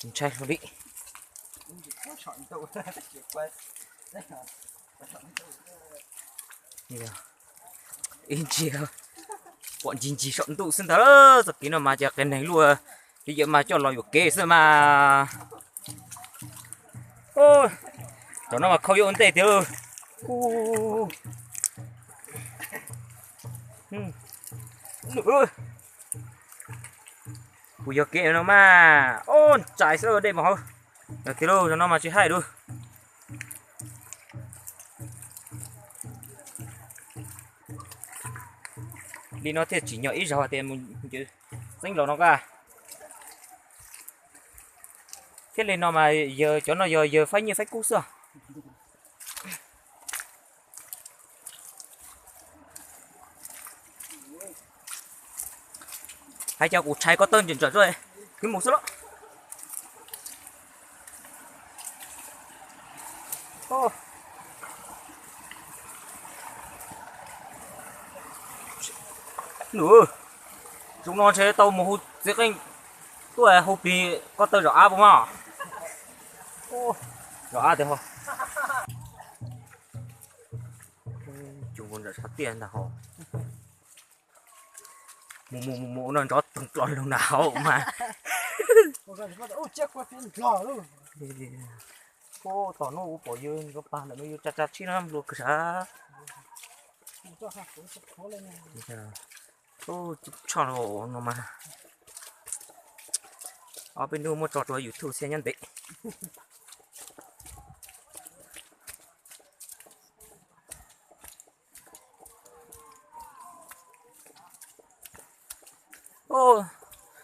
Ntshai hlo li. Ib ntsis pom ncig ncig saum ntuj xwb ntag. Txoj kev no mas ces qias neeg luaj, li yawm mas coj los yuam kev xwb mas. Cov no mas khau yuav ua ntej tiag lauj. Kuv yog kev no mas, o, ntsais xwb dej mas hauv. Yog tiag lauj, cov no mas tsis haij lauj. Li no thiaj tsim nyog ib zaug tias mus txeeb los no ka. Thiab li no mas yawg, cov no yog yawg faib nyiaj faib kub xwb. Hais cas kuv tshais ko taw ntsim ntsim, khwv mus xwb lauj. Nws, zoo no ntshe tau mus hu txiv qeej tuaj hu plig ko taw zom av puas mas. Zom av tiag ho. Cug nram tshav tiaj ntag ho. Mus mus mus mus no nrov toog dlo lug nram hauv mas. Tom no ua pom yawg nrov pag ntawm no yawg tsa tsa tshib no nplua kawg sav. Tshoj no mas ob peb hnub muab tso rau YouTube thiaj nyob ntev.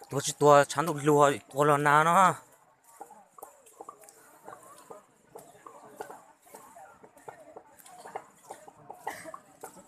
Tuag tsis tuag tshav ntuj lug tuag los nag no.